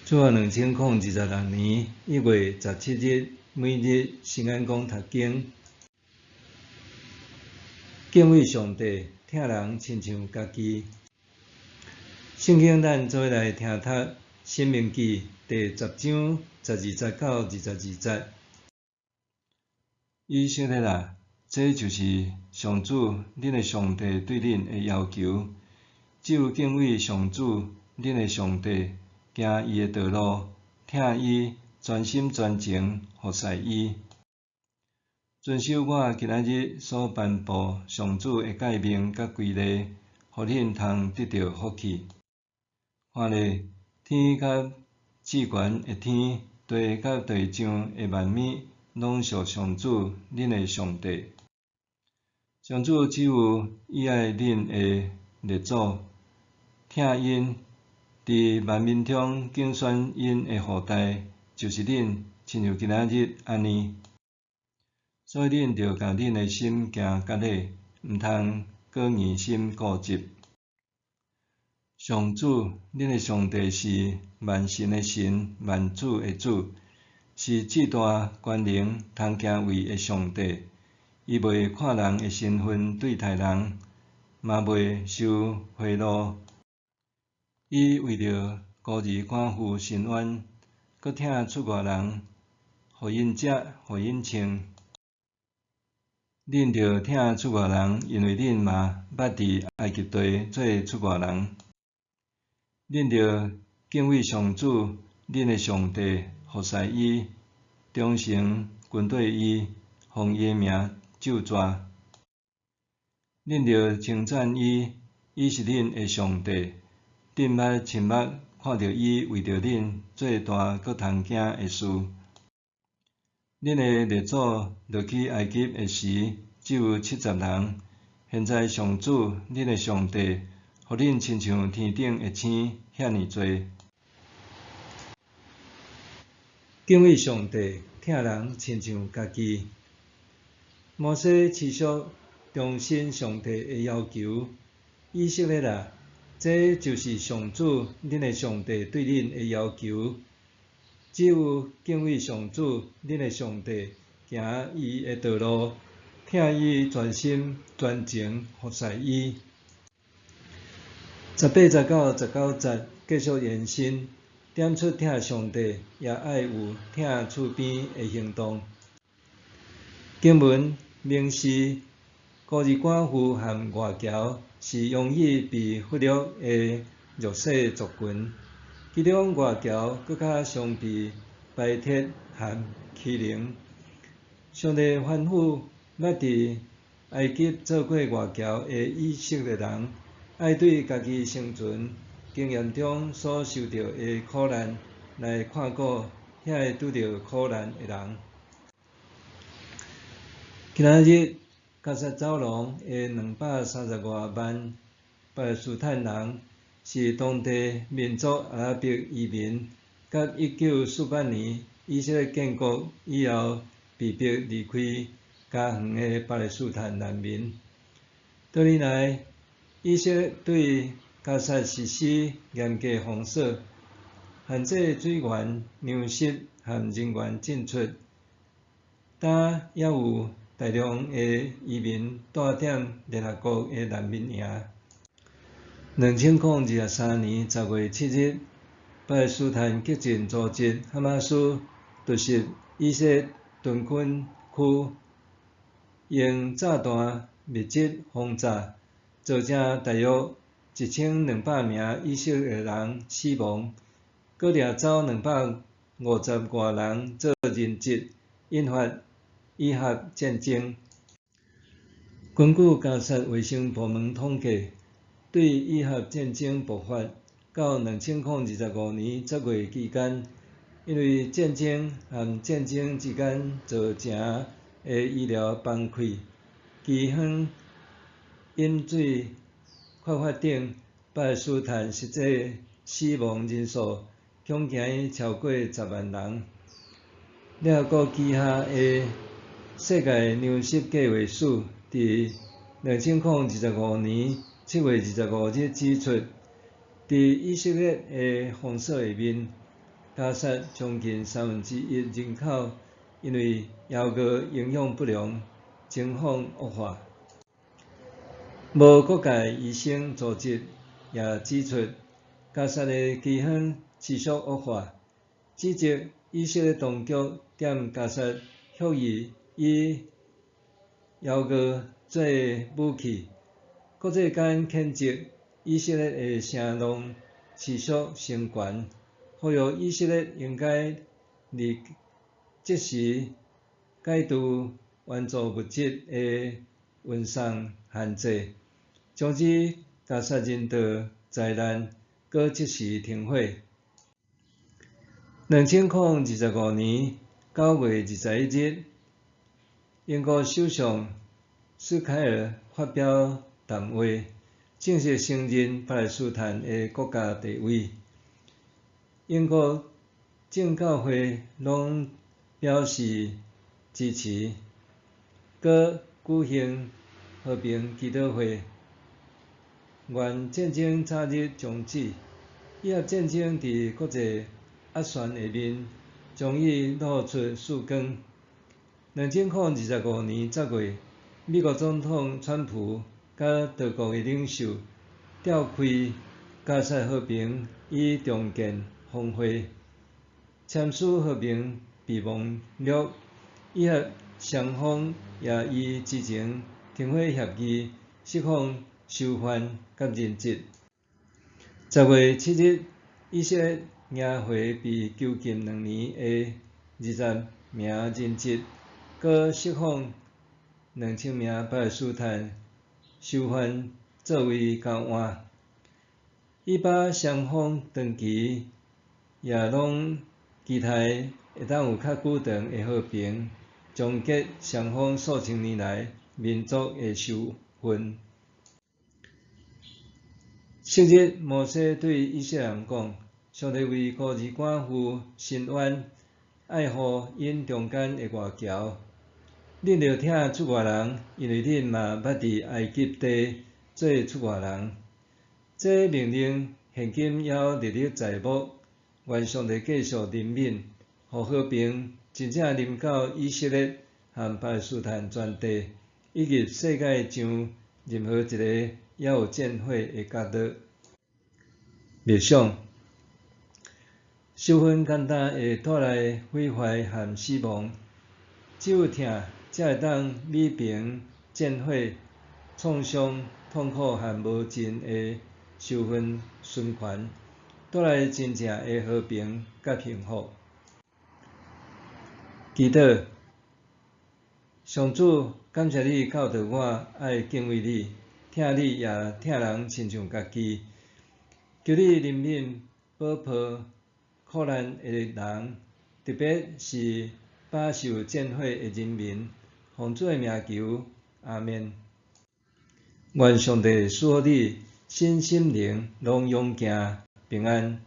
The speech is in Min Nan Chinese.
主後2026年1月17日，每日新眼光讀經，敬畏上帝，疼人親像家己。聖經咱做伙來聽讀《申命記》第十章12節到22節。以色列啊，這就是上主恁的上帝對恁的要求，只有敬畏上主恁的上帝，行伊的道路，疼伊，全心全情服侍伊，遵守我今仔日所頒布上主的誡命佮規例，予恁通得著福氣。看咧，天佮至懸的天，地佮地上的萬物，攏屬上主恁的上帝。上主只有喜愛恁的列祖，疼𪜶，佇萬民中揀選𪜶的後代，就是恁，親像今仔日按呢。所以恁著共恁的心行割禮，毋通閣硬心固執。上主，恁的上帝是萬神的神，萬主的主，是至大權能通敬畏的上帝。伊袂看人的身份對待人，嘛袂收賄賂。伊為著孤兒寡婦伸冤，閣疼出外人，予𪜶食，予𪜶穿。恁著疼出外人，因為恁嘛捌佇埃及地做出外人。恁著敬畏上主，恁的上帝，服侍伊，忠誠跟綴伊，奉伊的名咒詛。恁著稱讚伊，伊是恁的上帝。恁捌親目看著伊為著恁做大閣通驚的事。恁的列祖落去埃及的時，只有70人。現在上主，恁的上帝，予恁親像天頂的星遐爾濟。敬畏上帝，疼人親像家己。摩西持續重申上帝的要求：以色列啊，這就是上主恁的上帝對恁的要求，只有敬畏上主恁的上帝，行伊的道路，疼伊全心全情服侍伊。18節到19節繼續延伸，點出疼上帝也愛有疼厝邊的行動。經文明示，孤兒寡婦和外僑是容易被忽略的弱勢族群，其中外僑閣較常被排斥和欺凌。上帝吩咐捌佇埃及做過外僑的以色列人，愛對家己生存經驗中所受著的苦難來看顧遐个拄著苦難的人。今仔日，加薩走廊的230外萬巴勒斯坦人是當地民族阿拉伯移民，佮1948年以色列建國以後被迫離開家園的巴勒斯坦難民。多年來，以色列對加薩實施嚴格封鎖，限制水源、糧食和人員進出，但猶有大量的移民蹛踮聯合國的難民營。2023年10月7日，巴勒斯坦激進組織哈馬斯突襲以色列屯軍區，用炸彈密集轟炸，造成大約1200名以色列人死亡，閣掠走250外人做人質，引發以哈戰爭。根據加薩衛生部門統計，對以哈戰爭爆發到2025年10月期間，因為戰爭和戰爭之間造成的醫療崩潰、饑荒、飲水缺乏等，巴勒斯坦實際死亡人數恐驚超過10萬人。聯合國旗下的世界糧食計劃署佇2025年7月25日指出，佇以色列的封鎖下面，加薩將近三分之一人口因為飢餓營養不良，情況惡化。無國界醫生組織也指出，加薩的饑荒持續惡化，指責以色列當局踮加薩蓄意以飢餓做武器。國際間譴責以色列的聲浪持續升懸，呼籲以色列應該立即時解除援助物資的運送限制，終止加薩人道災難，閣即時停火。2025年9月21日，英國首相斯凱爾發表談話，正式承認巴勒斯坦的國家地位。英國政教會攏表示支持，閣舉行和平祈禱會，願戰爭早日終止。以合戰爭佇國際斡旋下面，終於露出曙光。2025年10月，美國總統川普佮德國的領袖召開加薩和平與重建峰會，簽署和平備忘錄，以及雙方也依之前停火協議釋放囚犯佮人質。10月7日，以色列迎回被囚禁2年的20名人質，閣釋放2000名巴勒斯坦囚犯作為交換。以巴雙方長期也攏期待會當有較久長的和平，終結雙方數千年來民族的仇恨。昔日摩西對以色列人講：上帝為孤兒寡婦伸冤，愛護𪜶中間的外僑。恁著疼出外人，因為恁嘛捌佇埃及地做出外人。這命令現今猶歷歷在目。願上帝繼續憐憫，予和平真正臨到以色列和巴勒斯坦全地，以及世界上任何一个猶有戰火的角落。默想，仇恨簡單會帶來毀壞和死亡，只有疼才會當弭平戰火、創傷、痛苦和無盡的仇恨循環，帶來真正的和平佮幸福。祈禱，上主，感謝你教導我愛敬畏你，疼你也疼人親像家己。求你憐憫飽抱苦難的人，特別是飽受戰火的人民。奉主的名求，阿們。願上帝賜予你身心靈攏勇健平安。